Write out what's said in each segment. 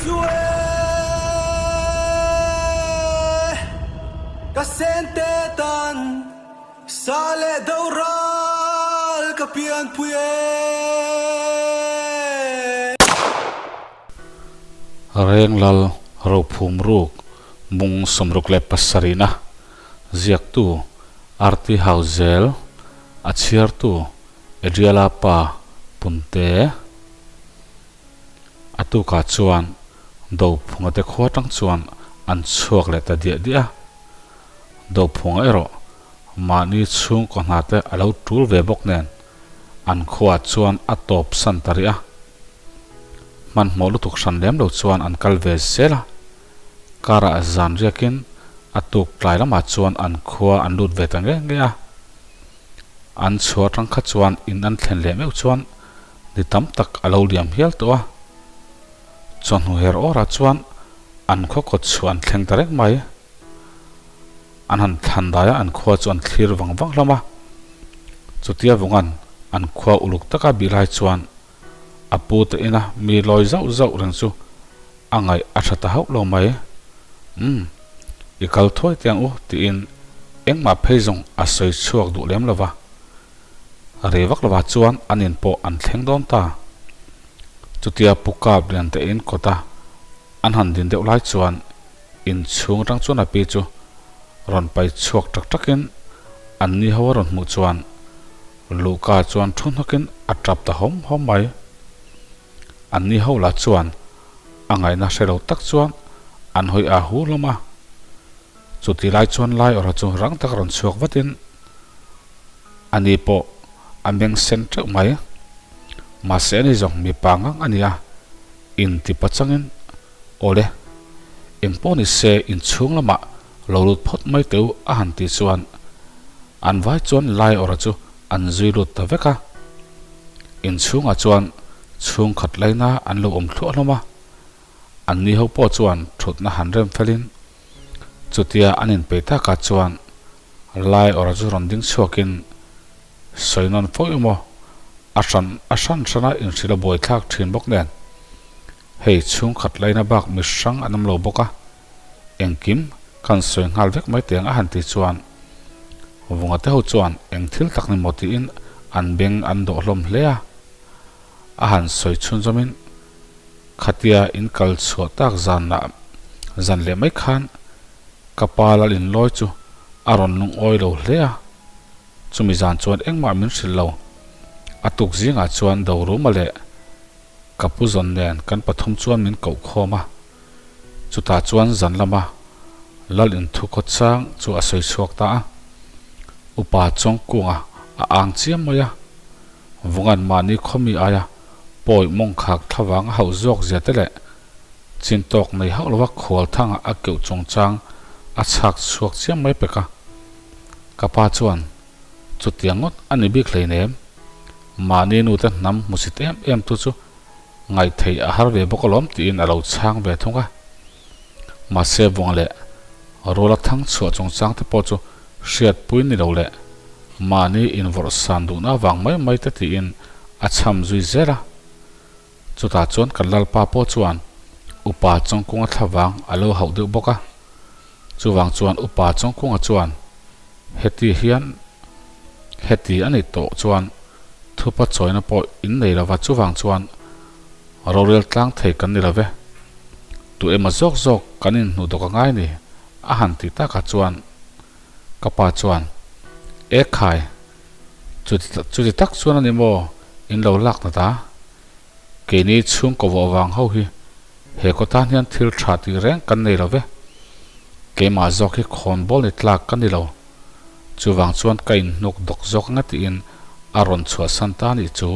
chu e ka sente tan sa leh do ral ka pianpui e. Renglal Rophum Ruk Mung 67na ziaktu Arti Hauzel a chhiartu Adriala pa Punte. A tukah chuan Dophunga te khua tang chuan an chhuak leh ta diah diah a. Dophunga erawh mahni chhungkaw hna te a lo tul ve bawk nen an khuaah chuan a tawp san ta rih a. Hmanhmawh lutuk hran lem lo chuan an kal ve zel a. Karah zan riakin a tuk tlai lamah chuan an khua an lut ve ta nge nge a. An chhuah atang kha chuan in an thlen leh meuh chuan ni tam tak a lo liam hial tawh a. Chawhnu her awrah chuan an khaw kawt chhuah an thleng ta reng mai. An han thlan dai a, an khua chu an thlir vang vang hlawm a. Chutia vungan an khua uluk taka bih lai chuan a pu te ina mi lawi zauh zauh reng chu a ngaih a tha ta hauh lo mai. Umm, i kal thuai teh ang u tiin engmah phei zawng a sawi chhuak duh lem lo va. Rei vak lovah chuan an in pawh an thleng dawn ta. Chutia Pu Kap lian te in kawta an han din deuh lai chuan in chhung atang chuan a pi chu rawn pai chhuak tak takin an ni ho a rawn hmuh chuan Luhka chuan thu hnawkin a tap ta hawm hawm mai. An ni ho lah chuan a ngaihna hre lo tak chuan an hawi a hu hlawm a. Chuti lai chuan lai awrha chu rang tak rawn chhuak vatin a ni pawh a meng sen teuh mai. Mahse ani zawng mipa ngang a ni a, inti pachangin Awle, engpawh ni se inchhung lamah lo lut phawt mai teh u a han tih chuan an vai chuan lai awrha chu an zui lut ta vek a. Inchhungah chuan chhungkhat laina an lo awm thluah hlawm a, anni ho pawh chuan thutna han rem felin chutia an inpeih takah chuan lai awrha chu rawn ding chhuakin sawi nawn fo emaw a hran a hran hrana inhrilh a buaithlak thin bawk nen Hei chhungkhat laina bak mi hrang an awm lo bawk a, engkim kan sawi nghal vek mai teng a han ti chuan Vunga te ho chuan eng thil tak ni maw tiin an beng an dawh hlawm hle a. A han sawi chhunzawmin khatia in kal chhuah tak zan lah zan leh mai khan ka pa lal inlawi chu a rawn lungawi lo hle a, chumi zan chuan engmah min hrilh lo. A tuk zingah chuan Doruma leh Ka pu zawn nen kan pathum chuan min koh khawm a, chutah chuan zan lama Lal inthu khaw chang chu a sawi chhuak ta a. Upa Chawngkunga a ang chiam mai a, Vungan mahni khawmi aia pawi mawngkhak thlavang a hauh zawk zia te leh chintawk nei hauh lova khual thanga a keuh chungchang a chhak chhuak chiam mai pek a. Ka pa chuan Chutiang ngawt a ni bik hleinem. Mahni nute hnam hmusit em em tu chu ngaihtheih a har ve bawk alawm tiin a lo chhang ve thung a. Mahse vawng leh ruala thang chhuah chungchang te pawh chu hriatpui ni lo leh mahni invawrh san duhna avang mai mai te tiin a chham zui zel a. Chutah chuan kan lalpa pawh chuan upa Chawngkunga thlavang a lo hauh deuh bawk a. Chuvang chuan Upa Chawngkunga chuan heti hian heti a nih tawh chuan thupa chawina pawh in nei lova chuvang chuan rorel tlang thei kan ni love. Tu emaw zawk zawk kan inhnuh dawk a ngai ni a han ti takah chuan ka pa chuan E khai, chuti tak chuan a ni maw in lo lak nat a? Keini chhungkaw vawh vang ho hi he kawt tan hian thil tha tih reng kan nei lo ve. Keimah zawk hi khawnbawl ni tlak ka ni lo. Chuvang chuan ka inhnuk dawk zawk anga tiin a rawn chhuahsan ta a nih chu.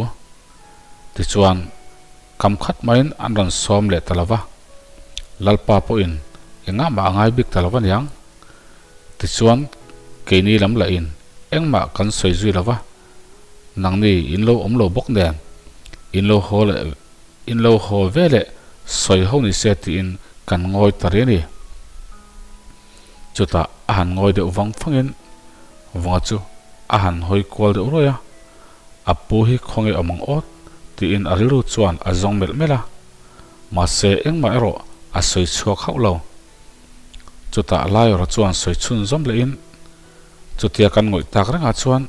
Tichuan, kam khat maiin an rawn sawm leh ta lo va. Lalpa pawhin engah mah a ngai bik ta lo va niang. Tichuan, keini lam lahin engmah kan sawi zui lo va. Nangni in lo awm lo bawk nen, in lo haw leh in lo haw ve leh sawi ho ni se tiin kan ngawi ta rih a ni. Chutah a han ngawi deuh vang vangin Vunga chu a han hawi kual deuh ruai a, a pu hi khawnge awm ang awt tiin a rilru chuan a zawng melh melh a. Mahse engmah erawh a sawi chhuak hauh lo. Chutah Laiawra chuan sawi chhun zawm lehin, Chutia kan ngawih tak rengah chuan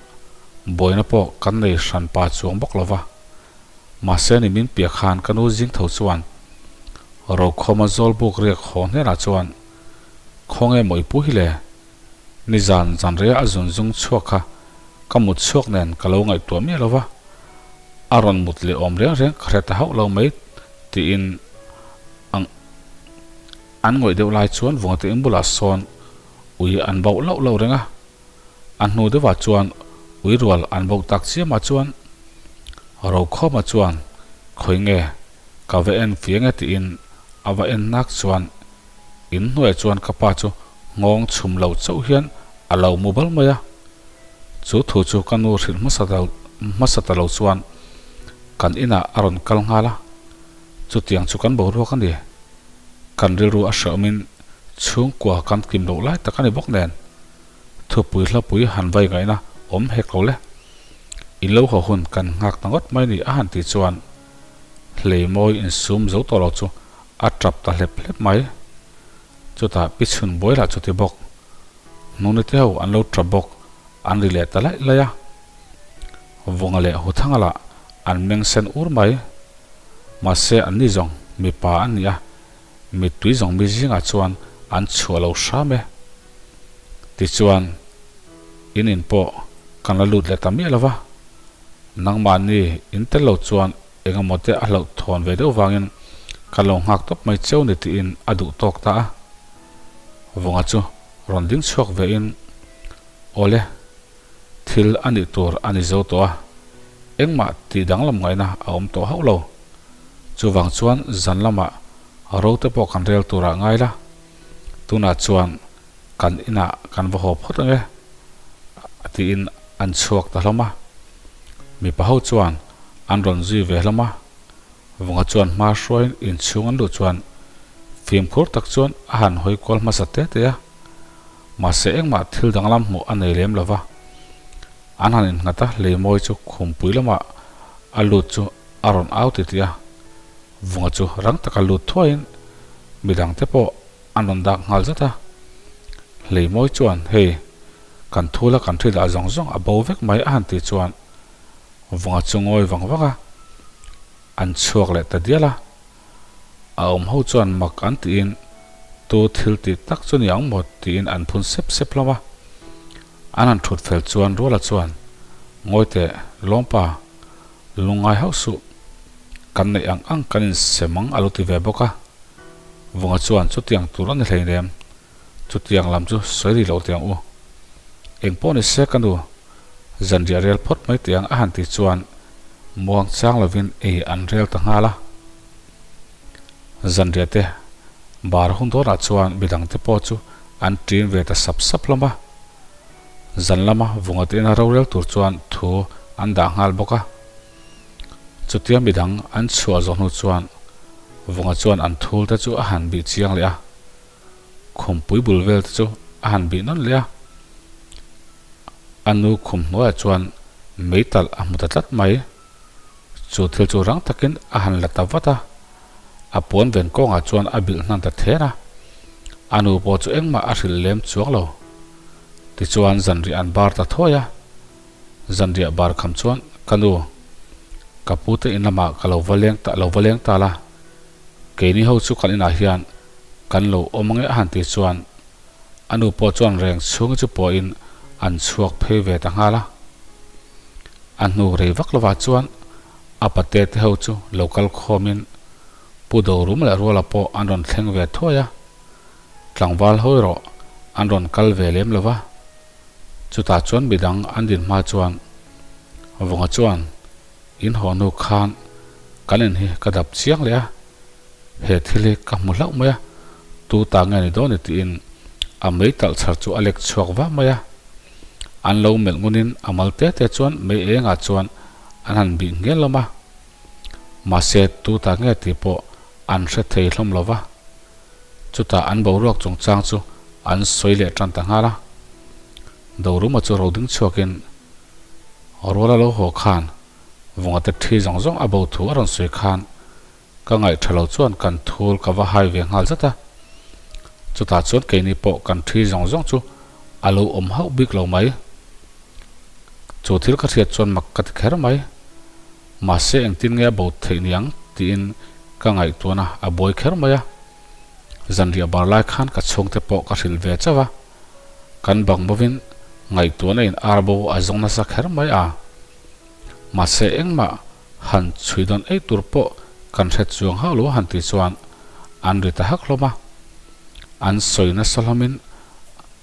buaina pawh kan nei hran pa chuang bawk lo va. Mahse ni min piah khan ka nu zing tho chuan Rokhawma Zawlbuk riak haw hnenah chuan, Khawnge maw i pu hi le? Nizan zanreia a zun zung chhuak kha ka mut chhuak nen ka lo ngaihtuah miah lo va, a rawn mut leh awm reng reng ka hre ta hauh lo mai tiin ang an ngawih deuh lai chuan Vungate in bulah sawn ui an bauh lauh lauh reng a, a hnu deuhah chuan ui rual an bauh tak chiamah chuan Rokhawma chuan khawi nge ka va en fiang e tiin a va en nak chuan In hnuaiah chuan ka pa chu nghawng chhum lo chauh hian a lo mu bal mai a. Chu thu chu ka nu hrilh hmasa lo hmasa ta lo chuan kan inah a rawn kal nghal a. Chutiang chu kan boruak a ni. Kan rilru a hrehawmin chhungkua kan kim loh lai tak a ni bawk nen. Thupui hlapui han vai ngaihna awm hek lo le. In lo haw hun kan nghak ta ngawt mai ni a han tih chuan Hleimawi insum zo tawh lo chu A tap ta hlep hlep mai. Chutah pi chhun buai lah chuti bawk. Hnuni te ho an lo tap bawk, an ri leh ta laih laih a. Vunga leh Huthanga lah an meng sen ur mai. Mahse an ni zawng mipa an ni a, mittui zawng mi zingah chuan an chhuah lo hram e. Tichuan, in in pawh kan la lut leh ta miah lo va, nangmahni in tel lo chuan Engemaw te a hlauh thawn ve deuh vangin ka lo nghak tawp mai cheu ni tiin a duh tawk ta a. Vunga chu rawn ding chhuak ve in, Awle, thil a nih tur a ni zo tawh a, engmah tih danglam ngaihna a awm tawh hauh lo. Chuvang chuan zan lamah ro te pawh kan rel turah ngai la, tunah chuan kan inah kan va haw phawt ang e, tiin an chhuak ta hlawm a. Mipa ho chuan an rawn zui ve hlawm a, Vunga chuan hma hruaiin inchhung an luh chuan fimkhur tak chuan a han hawi kual hmasa te te a, mahse engmah thil danglam hmuh a nei lem lo va. An han innghat a, leimawi chu khumpui lamah a lut chu a rawn au titih a, Vunga chu rang taka lut thuaiin midangte pawh An rawn dak nghal zat a. Hleimawi chuan, Hei, kan thula kan thi dah zawng zawng a bo vek mai a han tih chuan Vunga chu ngawi vang vang a, an chhuak leh ta dial a. A awm ho chuan mak an tiin tu thil tih tak chu ni ang maw tiin an phun sep sep hlawm a. An han thut fel chuan Ruala chuan, Ngawi teh, Lawmpa, lungngai hauh suh. Kan neih ang ang kan insem ang a lo ti ve bawk a. Vunga chuan chutiang tur a ni hleinem, chutiang lam chu sawi rih loh teh ang u. Eng pawh ni se ka nu, zanriah rel phawt mai teh ang a han tih chuan muang chang lovin ei an rel ta nghal a. Zanriah te bar hun dawnah chuan midangte pawh chu an ṭin ve ta sap sap hlawm a. Zan lama Vunga te ina rorel tur chuan thu an dah nghal bawk a. Chutia midang an chhuah zawh hnu chuan Vunga chuan an thul te chu a han bih chiang leh a, khumpui bul vel te chu a han bih nawn leh a. A nu khum hnuaiah chuan meitalh a hmu ta tlat mai. Chu thil chu rang takin a han la ta vat a, a puan ven kawngah chuan a bilh hnan ta then a. A nu pawh chu engmah a hrilh lem chuang lo. Tichuan zanriah an bar ta thuai a. Zanriah bar kham chuan, Ka nu, ka pu te in lamah ka lo va leng ta lo va leng ta la, keini ho chu kan inah hian kan lo awm ange a han tih chuan a nu pawh chuan reng chhungi chu pawhin an chhuak phei ve ta nghal a. A hnu rei vak lovah chuan a pate te ho chu lo kal khawmin Pu Dorum leh Ruala pawh an rawn thleng ve thuai a, tlangval ho erawh an rawn kal ve lem lo va. Chutah chuan midang an din hma chuan Vunga chuan in haw hnu khan kan in hi ka dap chiang leh a, he thil hi ka hmu hlauh mai a, tu ta nge ni dawn ni tiin a mei talh chhar chu a lek chhuak vah mai a. An lo melh ngunin a mal te te chuan mei engah chuan an han bih ngel hlawm a, mahse tu ta nge tih pawh an hre thei hlawm lo va. Chutah an boruak chungchang chu an sawi leh tan ta nghal a. Doruma chu ro ding chhuakin Ruala lo haw khan Vungate thi zawng zawng a bo thu a rawn sawi khan. Ka ngaih tha lo chuan kan thul ka va hai ve nghal zat a. Chutah chuan keini pawh kan thi zawng zawng chu a lo awm hauh bik lo mai. Chu thil ka hriat chuan mak ka ti kher mai. Mahse engtin nge a bo theih niang tiin ka ngaihtuahna a buai kher mai a. Zanriah bar lai khan ka chhungte pawh ka hrilh ve chauh a. Kan bang bovin ngaihtuahna in ar bo a zawng nasa kher mai a. Mahse engmah han chhui dawn ei tur pawh kan hre chuang hauh lo a han tih chuan an ri ta hak hlawm a. An sawi nasa hlawmin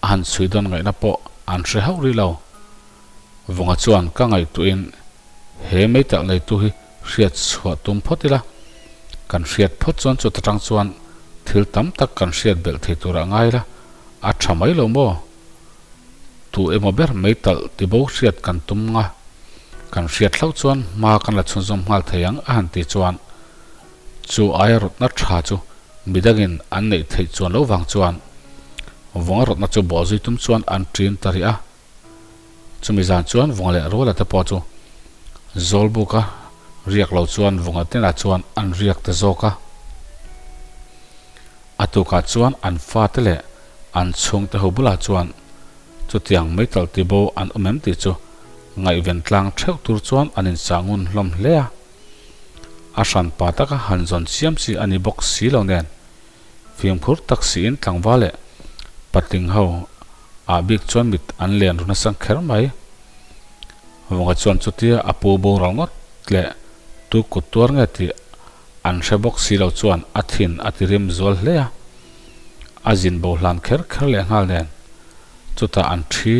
a han chhui dawn ngaihna pawh an hre hauh rih lo. Vunga chuan ka ngaihtuahin he meitalh neitu hi hriat chhuah tum phawt ila, kan hriat phawt chuan chuta tang chuan thil tam tak kan hriat belh thei tur a ngai la, a tha mai lo maw? Tu emaw ber meitalh tibo hriat kan tum nga, kan hriat hlauh chuan hma kan la chhunzawm nghal thei ang a han ti chuan chu aia rawtna tha chu midangin an neih theih chuan lo vang chuan Vunga rawtna chu bawhzui tum chuan an ṭin ta rih a. Chumi zan chuan Vunga leh Ruala te pawh chu Zawlbuka riak lo chuan Vunga hnenah chuan an riak ta zawk a. A tukah chuan an fate leh an chhungte ho bulah chuan chutiang meitalh tibo an awm em tih chu ngaihven tlang theuh tur chuan an inchah ngun hlawm hle a. A hranpa taka han zawn chiam chi a ni bawk si lo nen fimkhur tak siin tlangval leh patling ho ah bik chuan mit an len ru nasa kher mai. Vunga chuan chutia a pu boral ngawt leh tu kut tuar nge tih an hre bawk si lo chuan a thin a ti rim zual hle a. A zin bo hlan kher kher leh nghal nen chutah an thi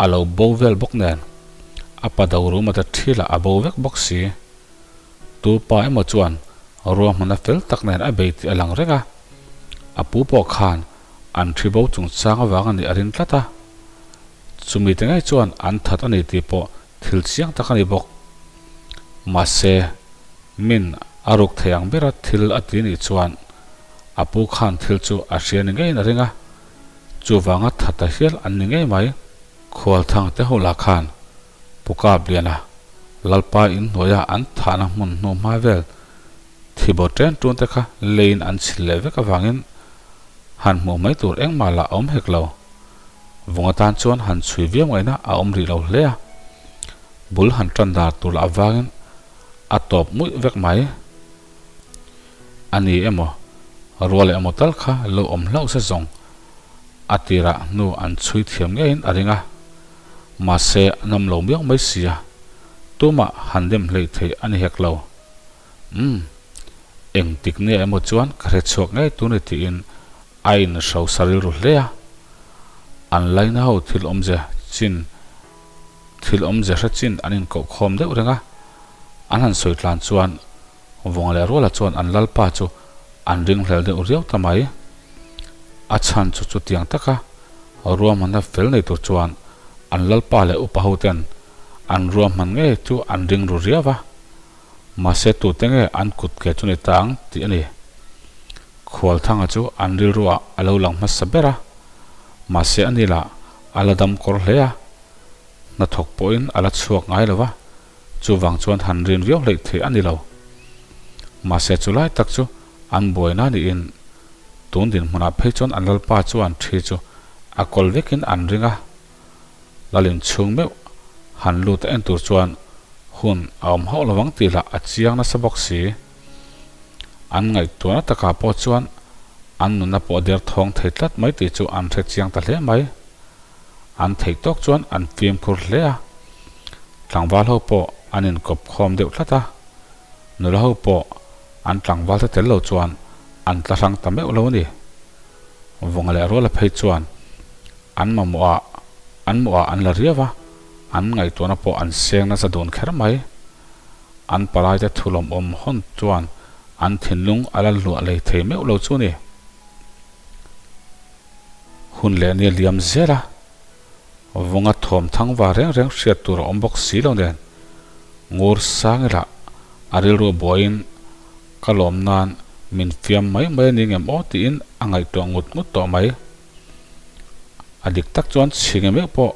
a lo bo vel bawk nen a pa do rum ata thi lah a bo vek bawk si. Tu pa emaw chuan ruahmanna fel tak nen a bei tih a lang reng a, a pu pawh khan an thi bo chungchang avang a nih a ring tlat a. Chumi te ngei chuan an that a ni tih pawh thil chiang tak a ni bawk. Mahse, min a ruk thei ang bera thil a ti nih chuan a pu khan thil chu a hria ni ngeiin a ring a, chuvanga that ta hial an ni ngei mai. Khualthang te ho lah khan Pu Kapliana Lalpa in hnuaia an thahna hmun hnu hma vel thibaw ṭen ṭun te kha leiin an chhil leh vek avangin han hmuh mai tur engmah lah a awm hek lo. Vunga tan chuan han chhui viau ngaihna a awm rih lo hle a, bul han ṭan dar tur lah avangin a tawp muih vek mai. A ni emaw, rual emaw tal kha lo awm hlauh se zawng a tirah hnu an chhui thiam ngeiin a ring a. Mahse, a nawm lo miau mai sia, tumah han dem hleih theih a ni hek lo. Umm, eng tik nia emaw chuan ka hre chhuak ngei tur ni tiin a inhrosa rilru hle a. An laina ho thil awmze chin thil awmze hre chin an inkoh khawm deuh reng a, an han sawi tlan chuan Vunga leh Ruala chuan an lalpa chu an ringhlel deuh riau ta mai. A chhan chu chutiang taka ruahmanna fel nei tur chuan an lalpa leh upa hoten an ruahman ngei chu an ring ru riau va. Mahse tute nge an kut ke chu ni ta ang tih a ni. Khualthanga chu an rilruah a lo lang hmasa ber a, mahse a ni lah a la dam kawr hle a, hnathawk pawhin a la chhuak ngai lo va. Chuvang chuan han rin viau hleih theih a ni lo. Mahse chu lai tak chu an buaina niin tun dinhmunah phei chuan an lalpa chuan thi chu a kawl vekin an ring a. Lal inchhung meuh han lut a en tur chuan hun a awm hauh lovang tih lah a chiang nasa bawk si. An ngaihtuahna takah pawh chuan an nunna pawh der thawng thei tlat mai tih chu an hre chiang ta hle mai. An theih tawk chuan an fimkhur hle a, tlangval ho pawh an inkawp khawm deuh tlat a, nula ho pawh an tlangval te tel lo chuan an tla hrang ta meuh lo a ni. Vunga leh Ruala phei chuan an mamawh ah an mawh ah an la riau a, an ngaihtuahna pawh an seng nasa dun kher mai. An palai te thulawmawm hawn chuan an thinlung a la hluah lei thei meuh lo chu a ni. Hun leh nia liam zel a, Vunga thawm thangva reng reng hriat tur a awm bawk si lo nen, Ngur sang ila a rilru buaiin ka lawm nan min fiam mai mai a ni ngem aw tiin a ngaihtuah ngut ngut tawh mai. A dik tak chuan chhinge meuh pawh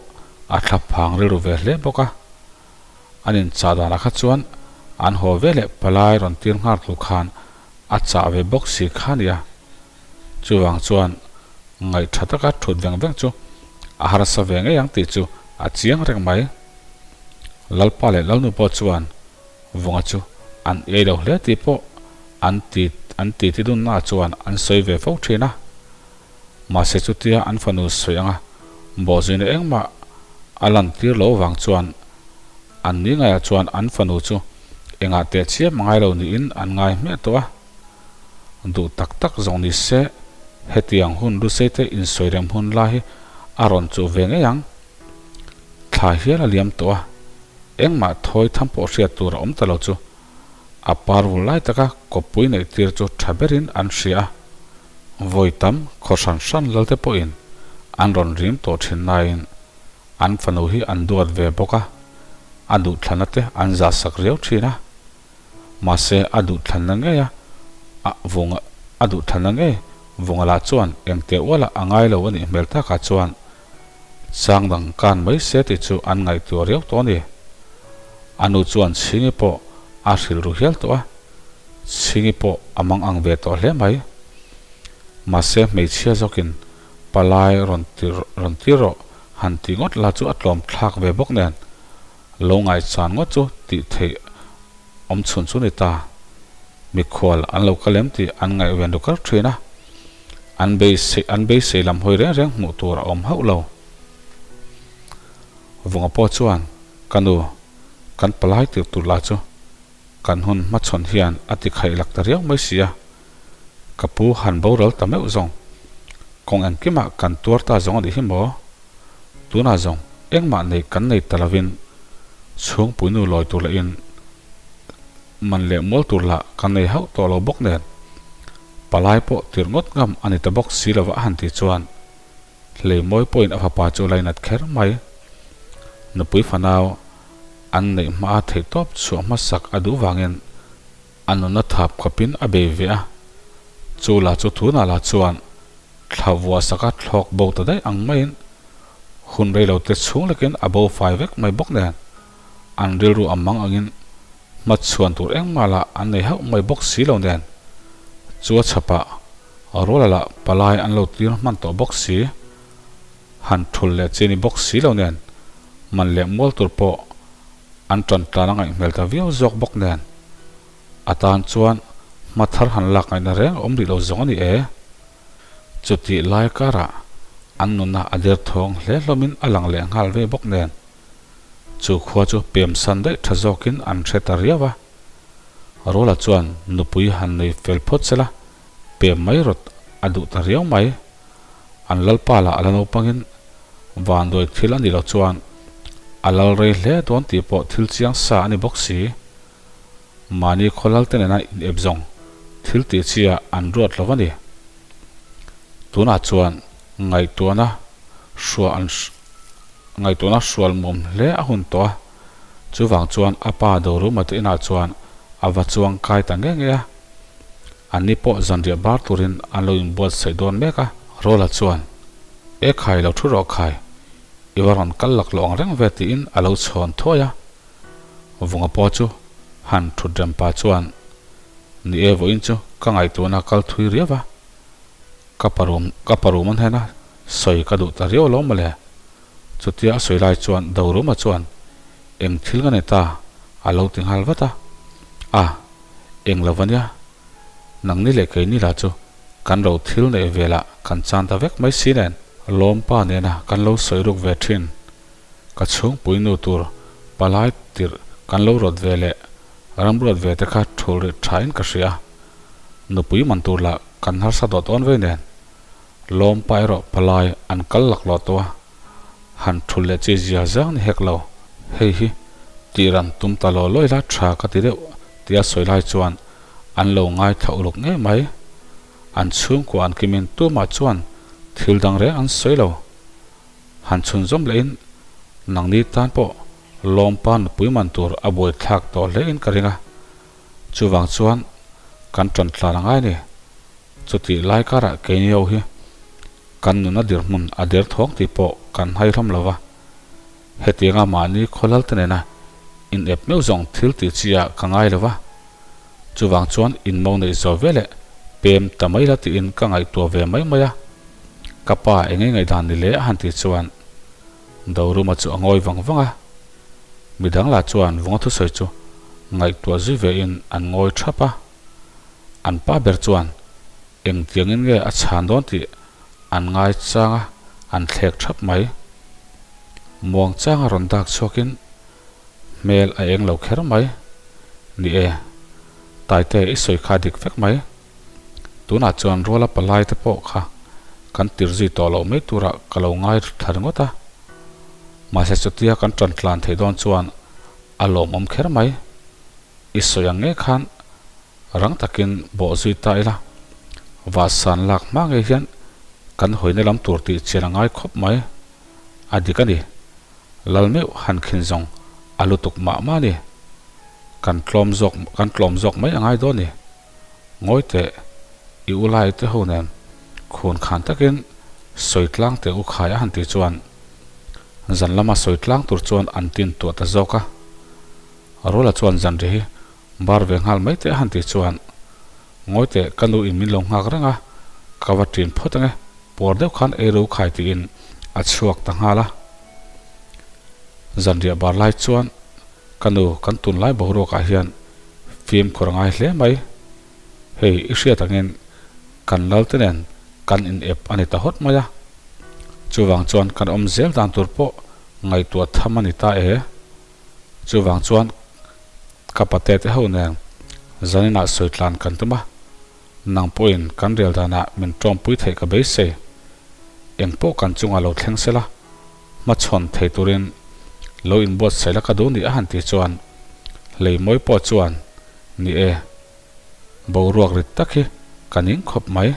a thla phang rilru ve hle bawk a, an inchah danah kha chuan an haw ve leh palai rawn tir nghal tur khan. a chah ve bawk si kha nia. Chuvang chuan ngaih tha taka thut veng veng chu a harsa ve ngei ang tih chu a chiang reng mai. Lalpa leh Lalnu pawh chuan Vunga chu an ei lo hle tih pawh an ti an titi dunnaah chuan an sawi ve fo thin a. Mahse chutia an fanu sawi anga bawhzuina engmah a lantir lo vang chuan an ni ngaiah chuan an fanu chu engah teh chiam ngai lo niin an ngai hmiah tawh a. Duh tak tak zawng ni se hetiang hun lusei te insawi rem hun lai hi a rawn chuh ve ngei ang. Thla hial a liam tawh a, engmah thawi tham pawh hriat tur a awm ta lo chu a par vul lai taka kawppui neih tir chu tha berin an hria a. Vawi tam khaw hran hran lalte pawhin an rawn rim tawh thin laiin an fanu hi an duat ve bawk a, a duhthlanna te an zahsak riau thin a. Mahse a duhthlanna ngei a a vung a duhthlanna ngei vunga lah chuan engteh ualah a ngai lo a nih hmel takah chuan Chang dang kan mai se tih chu an ngaihtuah riau tawh a ni. A nu chuan Chhingi pawh a hrilh ru hial tawh a, Chhingi pawh a mang ang ve tawh hle mai. Mahse hmeichhia zawkin palai rawn ti rawn ti rawh han tih ngawt la chu a tlawm thlak ve bawk nen lo ngaihchan ngawt chu tih theih awm chhun chu ni ta. Mikhual an lo kal em tih an ngaihven ru kar thin a. An beisei an beisei lam hawi reng reng hmuh tur a awm hauh lo. Vunga pawh chuan, Ka nu, kan palai tir tur lah chu kan hun hmachhawn hian a ti khaih lak ta riau mai si a, ka pu han boral ta meuh zawng. Kawng engkimah kan tuar ta zawng a nih hi maw? Tunah zawng engmah nei kan nei ta lovin chhungpuinu lawi tur lahin man leh mual tur lah kan nei hauh tawh lo bawk nen. Palai pawh tir ngawt ngam a ni ta bawk si lova a han tih chuan Hleimawi pawhin a fapa chu lainat kher mai. Nupui fanau an neih hmaa theihtawp chhuah hmasak a duh vangin a nunna thap khawpin a bei ve a. Chu la chu tunah lah chuan thla vuah saka thlawk bo ta daih ang maiin hun reilote chhung lekin a bo fai vek mai bawk nen an rilru a mang angin Hmachhuan tur engmah lah an nei hauh mai bawk si lo nen, chu a chhapah Ruala lah palai an lo tir hman tawh bawk si, han thul leh chi ni bawk si lo nen, man leh mual tur pawh an tan tlan a ngaih hmel ta viau zawk bawk nen, a tan chuan hma thar han lak ngaihna reng a awm rih lo zawng a ni e. Chutih lai karah an nuna a derthawng hle hlawmin a lang leh nghal ve bawk nen, Chu khua chu pemsan daih tha zawkin an hre ta riau a. Rola chuan nupui han nei fel phawt sela, pem mai rawt a duh ta riau mai. An lalpa lah a la naupangin vanduai thil a nih loh chuan a lal rei hle dawn tih pawh thil chiang sa a ni bawk si. Mahni khaw lal te nena inep zawng thil tih chi ah an ruat lo a ni. Tunah chuan ngaihtuahna hruah an. Ngaihtuahna hrual muam hle a hun tawh a, chuvang chuan a pa Doruma te inah chuan a va chuang kai ta nge nge a. Anni pawh zanriah bar turin an lo inbuatsaih dawn mek a. Rola chuan, E khai lo thu rawh khai, i va rawn kal lak lo ang reng ve tiin a lo chhawn thuai a. Vunga pawh chu han thut rem pa chuan, Ni e vawiin chu ka ngaihtuahna kal thui riau a, Ka parum ka parum a hnena sawi ka duh ta riau lo mawle. Chutia a sawi lai chuan Doruma chuan eng thil nga nei ta a lo ti nghal vat a. A, eng lo va nia, nangni leh keini lah chu kan ro thil neih velah kan chan ta vek mai si nen. Lawmpa nena kan lo sawi ruk ve thin, ka chhungpui nu tur palai tirh kan lo rawt ve leh ramruat ve te kha thul rih thain ka hria. Nupui man tur lah Kan harsa dawt dawn vei nen, lawmpa erawh palai an kal laklawh tawh a, han thul leh chi zia zang ni hek lo. Hei hi tih ran tum ta law lawi la tha ka ti deuh tia sawi lai chuan an lo ngaithla uluk ngei mai. An chhungkua an kimin tumah chuan thil dang reng an sawi lo. Han chhunzawm lehin nangni tan pawh lawmpa nupui man tur a buaithlak tawh hlein ka ring a. Chuvang chuan kan tan tlan a ngai ni. Chutih lai karah keini ho hi kan nuna dirhmun a der thawng tih pawh kan hai hlawm lo va. Hetianga mahni khawlal te nena inep meuh zawng thil tih chi ah ka ngai lo va. Chuvang chuan inmo neih zawh veleh pem ta mai la tiin ka ngaihtuah ve mai mai a. Ka pa eng nge ngaihdan ni le a han tih chuan Doruma chu a ngawi vang vang a. Midang lah chuan vunga thusawi chu ngaihtuah zui vein an ngawi thap a. An pa ber chuan engtiangin nge a chhan dawn tih an ngai chang a, an thlek thap mai. Muang changa rawn dak chhuakin hmel a eng lo kher mai. Ni e, Taite i sawi kha dik vek mai. Tunah chuan ruala palai te pawh kha kan tir zui tawh loh mai turah ka lo ngai thla ringawt a. Mahse chutia kan tan tlan theih dawn chuan a lawmawm kher mai. I sawi ang nge khan rang takin bawh zui ta ila, vahsan lak hma ngei hian kan hawina lam tur tih chian a ngai khawp mai. A dik a ni. Lal meuh han khin zawng a lutuk mah mah a ni. Kan tlawm zawk kan tlawm zawk mai a ngai dawn ni. Ngawi teh, i u lai te ho nen khun khan takin sawi tlang teh u khai a han tih chuan zan lama sawi tlang tur chuan an tin tuah ta zawk a. Rula chuan zanri hi bar ve nghal mai teh a han tih chuan Ngawi teh, ka nu in min lo nghak reng a, ka va ṭin phawt ange, puar deuh khan ei ro khai tiin a chhuak ta nghal a. Zanriah bar lai chuan ka nu kan tunlai boruakah hian fimkhur a ngai hle mai. Hei i hriat angin kan lal te nen kan in ep a ni ta hawt mai a. Chuvang chuan kan awm zel dan tur pawh ngaihtuah tham a ni ta e. Chuvang chuan ka pate te ho nen zaninah sawi tlan kan tum a, nang pawhin kan rel danah min tawmpui theih ka beisei. Engpawh kan chungah lo thleng sela, hmachhawn thei turin lo inbuatsaih la ka duh ni a han tih chuan Leimawi pawh chuan, Ni e, boruak rit tak hi ka ning khawp mai.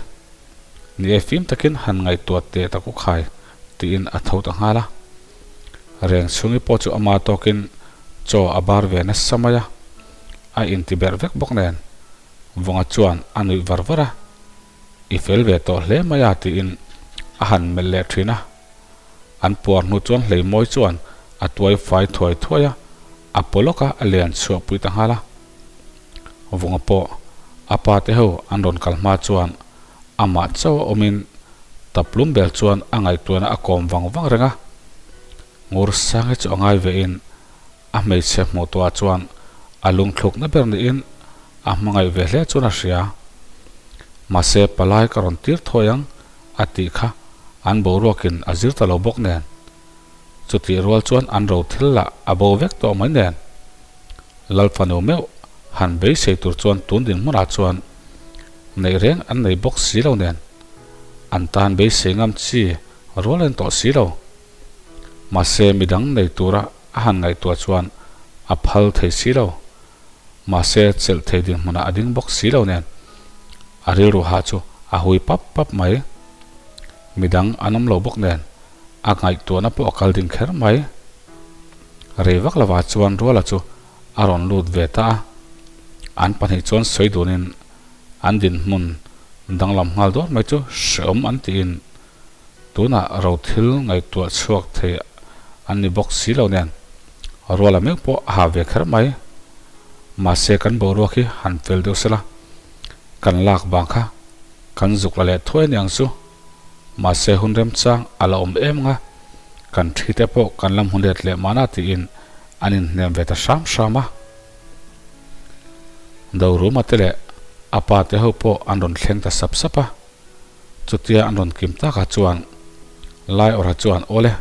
Ni e fim takin han ngaihtuah teh tak u khai tiin a tho ta nghal a. Reng chhungi pawh chu ama tawkin chaw a bar ve nasa mai a, a inti berh vek bawk nen Vunga chuan a nuih var var a, I fel ve tawh hle mai a tiin a han melh leh thin a. An puar hnu chuan Hleimawi chuan a tuai fai thuai thuai a, a paw lawk a, a lian chhuah pui ta nghal a. Vunga pawh a pa te ho an rawn kal hma chuan amah chauh a awmin taplum bel chuan a ngaihtuahna a kawm vang vang reng a. Ngursangi chu a ngai vein a hmeichhe hmuh tawhah chuan a lungthlukna ber niin a hmangaih ve hle chuan a hria. Mahse palai ka rawn tir thawi ang a tih kha an boruakin a zir ta lo bawk nen. Chutih rual chuan an ro thil lah a bo vek tawh mai nen. Lal fanu meuh han beisei tur chuan tun dinhmunah chuan neih reng an nei bawk si lo nen an tan beisei ngam chi rual en tawh si lo. Mahse midang nei tura a han ngaihtuah chuan a phal thei si lo. Mahse chelh thei dinhmunah a ding bawk si lo nen a rilru hah chu a hui pap pap mai. Midang an awm lo bawk nen a ngaihtuahna pawh a kal ding kher mai. Rei vak lovah chuan Ruala chu a rawn lut ve ta a, an pahnih chuan sawi dunin an dinhmun danglam nghal dawr mai chu hrehawm an tiin tunah ro thil ngaihtuah chhuak thei an ni bawk si lo nen Ruala meuh pawh a ha ve kher mai. Mahse kan boruak hi han fel deuh sela, kan lak vang kha kan zuk la leh thuai aniang chu. Mahse hun remchang a la awm em nga, kan thi te pawh kan la hmu let leh mahna tiin an inhnem ve ta hram hram a. Doruma te leh a pa te ho pawh an rawn thleng ta sap sap a, chutia an rawn kim takah chuan Laiawrha chuan awle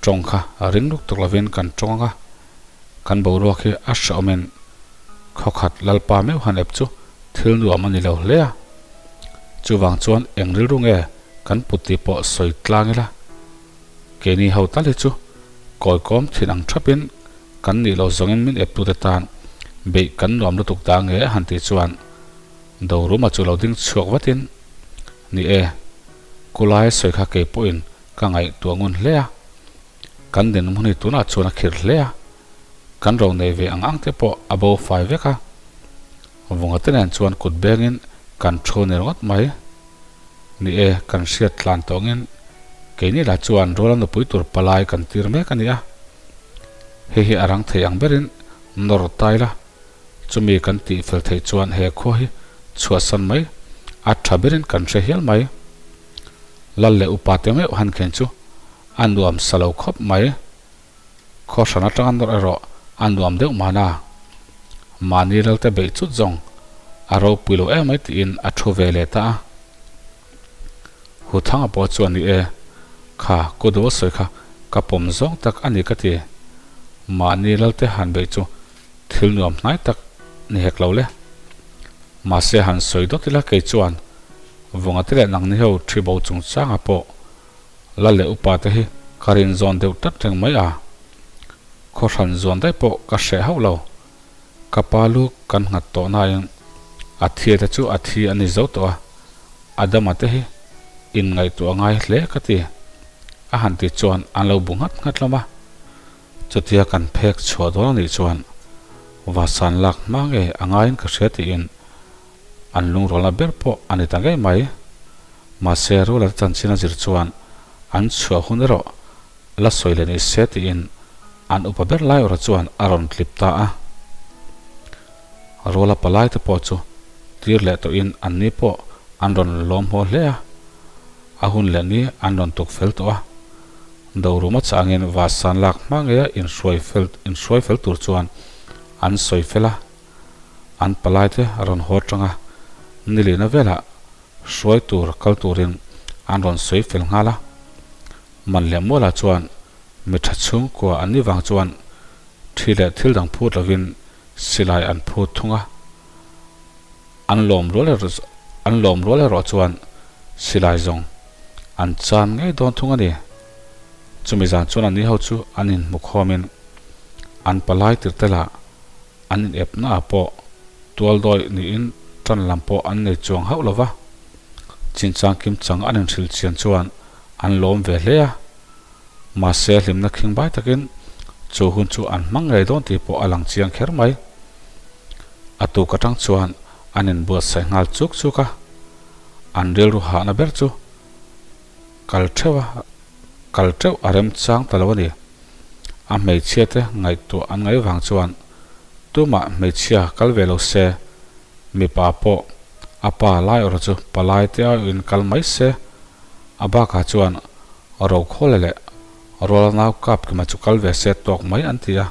tawng kha ring luk tuk lovin kan tawng anga, kan boruak hi a hrehawmin khawkhat Lalpa meuh han ep chu thil nuam a ni lo hle a. Chuvang chuan eng rilru nge kan put tih pawh sawi tlang ila, keini ho tal hi chu kawikawm thin ang thapin kan nih loh zawngin min eptute tan beih kan nuam lutuk ta nge a han tih chuan Doruma chu lo ding chhuak vatin, Ni e, Kulai sawi kha kei pawhin ka ngaihtuah ngun hle a, kan dinhmun hi tunah chuan a khirh hle a, kan ro nei ve ang ang te pawh a bo fai vek a, Vunga te nen chuan kut bengin kan thu ni ringawt mai. Ni e, kan hriat tlan tawngin keini lah chuan ruala nupui tur palai kan tir mek a ni a, hei hi a rang thei ang berin nawr tai la. Chumi kan tih fel theih chuan he khua hi chhuahsan mai a tha berin kan hre hial mai. Lal leh upa te meuh han khen chu a nuam sa lo khawp mai. Khaw hran atanga nawrh erawh a nuam deuh mahna. Mahni lalte beih chut zawng a ropui lo em mai tiin a thu ve leh ta a. Huthanga pawh chuan ni e, kha kuduh a sawi kha ka pawm zawng tak a ni ka ti. Mahni lalte han beih chu thil nuam hnai tak ni hek lo le. Mahse han sawi dawt ila kei chuan Vungate leh nangni ho thi bo chungchangah pawh La leh upa te hi ka rin zawn deuh tlat reng mai a, khaw hran zawn daih pawh ka hreh hauh lo. Ka pa lu kan nghat tawh nain a thia te chu a thi a ni zo tawh a, Adama te hi inngaihtuah ngai hle ka ti. A han ti chuan an lo bu nghat nghat hlawm a. Chutia kan phek chhuah dawn a nih chuan Vasan lak hma nge a ngaiin ka hria tiin An lungrualna ber pawh a ni ta ngei mai. Mahse, Rulate chanchin a zir chuan an chhuah hun erawh la sawi leh ni se tiin an upa ber lai awrh chuan a rawn tlip ta a. Rula palai te pawh chu tir leh tawhin anni pawh an rawn lawm haw hle a. A hun leh ni an rawn tuk fel tawh a. Doruma changin Vasan lak hma ngeia inhruai fel inhruai fel tur chuan an sawi fel a. An palaite a rawn haw tang a, nilihna velah hruai tur kal turin an rawn sawi fel nghal a. Man leh Muala chuan mi tha chhungkua an nih vang chuan thi leh thil dang phut lovin silai an phut thung a. An lawm rual an lawm rual erawh chuan silai zawng an chan ngei dawn thung a ni. Chumi zan chuan an ni ho chu an inhmu khawmin an palai tirh te lah An inepna ah pawh tualdawi niin tan lam pawh an nei chuang hauh lo va, chinchang kim chang an inhrilh chian chuan an lawm ve hle a. Mahse hlimna khingbai takin chu hun chu an hmang ngei dawn tih pawh a lang chiang kher mai. A tuk atang chuan an inbuatsaih nghal chuk chuk a, an rilru hahna ber chu kal theuh a, kal teuh a remchang ta lo a ni. A hmeichhia te ngaihtuah an ngaih vang chuan tumah hmeichhia kal ve lo se, mipa pawh a pa lai awrh chu palai te aiawhin kal mai se, a bakah chuan Rokhawla leh Ruala nau Kapkima chu kal ve se tawk mai an ti a.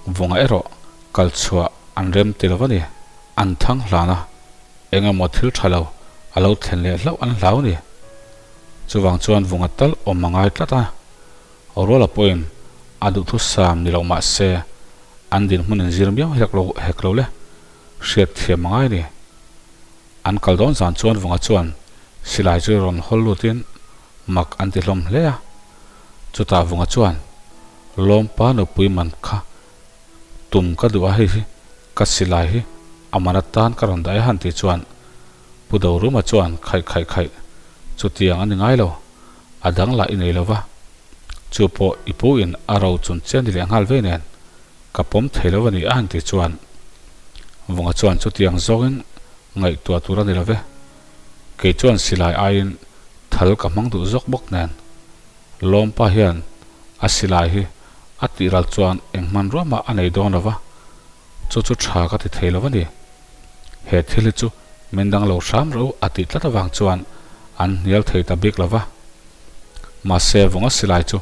Vunga erawh kal chhuah an rem ti lo a ni. An thang hlan a, eng emaw thil tha lo a lo thlen leh hlauh an hlau a ni. Chuvang chuan vunga tal awm a ngai tlat a. Ruala pawhin a duhthusam ni loh mah se an dinhmun in zir miau hek lo hek lo le, hriat thiam a ngai ni. An kal dawn zan chuan vunga chuan silai chu rawn hawl lutin mak an ti hlawm hle a. Chutah vunga chuan Lawmpa nupui man kha tum ka duh a hei hi ka silai hi a man atan ka rawn dah e han tih chuan Pu Doruma chuan khaih khaih khaih chutiang a ni ngai lo. A dang lah i nei lo va, chu pawh i pu in a ro chun che ni leh nghal vei nen ka pawm thei lo a ni a han ti chuan Vunga chuan chutiang zawngin ngaihtuah tur a ni lo ve, kei chuan silai aiin thal ka hmang duh zawk bawk nen Lawmpa hian a silai hi a tih ral chuan eng hmanrua mah a nei dawn lo va, chu chu tha ka ti thei lo a ni. He thil hi chu min dang lo hram ro a tih tlat avang chuan an hnial thei ta bik lo va. Mahse Vunga silai chu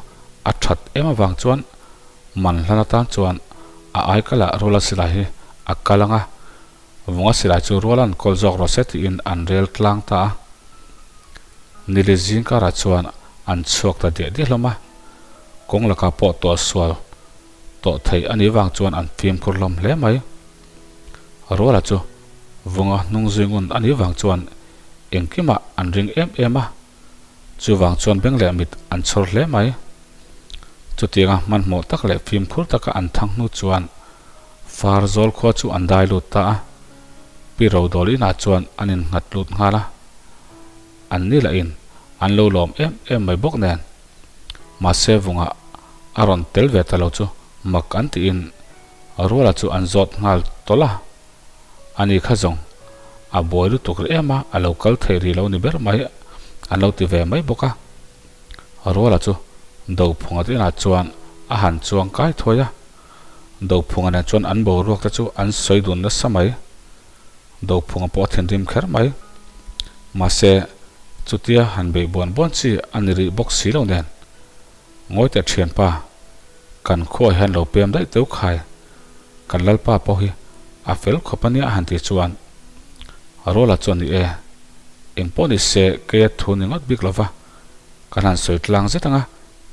a that em avang chuan man hlan atan chuan a aikalah Ruala silai hi a kal ang a, Vunga silai chu Ruala'n kawl zawk rawh se tiin an rel tlang ta a. Nili zing karah chuan an chhuak ta diah diah hlawm a, kawng lakah pawh tawhsual tawh theih a nih vang chuan an fimkhur hlawm hle mai. Ruala chu vunga hnung zui ngun a nih vang chuan engkimah an ring em em a, chuvang chuan beng leh mit an chhawr hle mai. Chutianga hmanhmawh tak leh fimkhur taka an thang hnu chuan far zawl khua chu an dai lut ta a, Pi Rodawl inah chuan an innghat lut nghal a, an ni lahin an lo lawm em em mai bawk nen. Mahse vungah a rawn tel ve ta lo chu mak an tiin Ruala chu an zawt nghal tawlh a, ani kha zawng a buai lutuk rih em a, a lo kal theih rih lo ni ber mai an lo ti ve mai bawk a. Ruala chu Dophunga te inah chuan a han chuang kai thuai a. Dophunga nen chuan an boruak te chu an sawi dun nasa mai. Dophunga pawh a thinrim kher mai. Mahse, chutia han beih buan buan chi a ni rih bawk si lo nen. Ngawi teh thianpa, kan khuaah hian lo pem daih teu khai. Kan lalpa pawh hi a fel khawp a nia a han ti chuan Rawla chuan ni e, eng pawh ni se keia thu ni ngawt bik lova kan han sawi tlang zet anga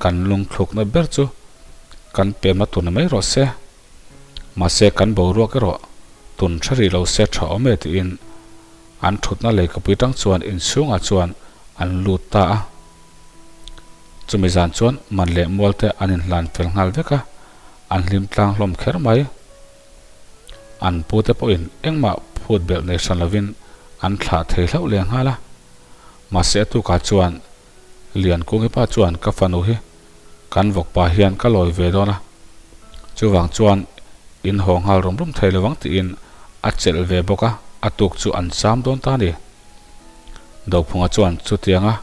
kan lungthlukna ber chu kan pemna tur ni mai rawh se. Mahse kan boruak erawh tun tha rih lo se tha awm e tiin an thutna leikapui tang chuan inchhungah chuan an lut ta a. Chumi zan chuan man leh mual te an inhlan fel nghal vek a, an hlim tlang hlawm kher mai. An pute pawhin engmah phut belh nei hran lovin an thlah thei hlauh leh nghal a. Mahse a tukah chuan Liankungi pa chuan ka fanu hi kan vawkpa hian ka lawi ve dawn a, chuvang chuan in haw nghal rum rum thei lovang tiin a chelh ve bawk a, a tuk chu an cham dawn ta a ni. Dophunga chuan chutianga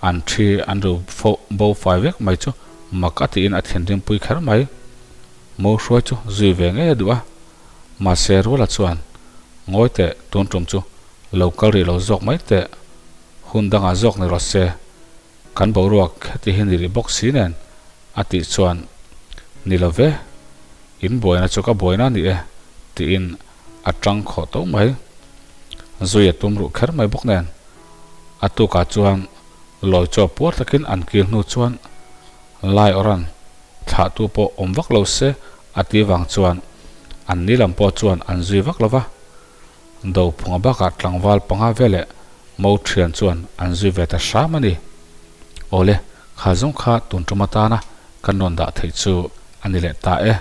an thi an ru fo bo fai vek mai chu mak a tiin a thinrim pui kher mai. Mo hruai chu zui ve ngei a duh a, mahse Ruala chuan ngawi teh tun tum chu lo kal rih lo zawk mai teh, hun dangah zawk ni rawh se, kan boruak heti hi ni rih bawk si nen a tih chuan ni lo ve, in buaina chu ka buaina a ni e tiin a tang khawh tawh mai. Zui a tum ruh kher mai bawk nen a tukah chuan lawi chaw puar takin an kil hnu chuan lai awran thlahtu pawh awm vak lo se a ti vang chuan an ni lam pawh chuan an zui vak lo va. Dophunga bakah tlangval panga veleh mo thian chuan an zui ve ta hram a ni. Awle, kha zawng kha tun tum atana kan rawn dah theih chu a ni leh ta e.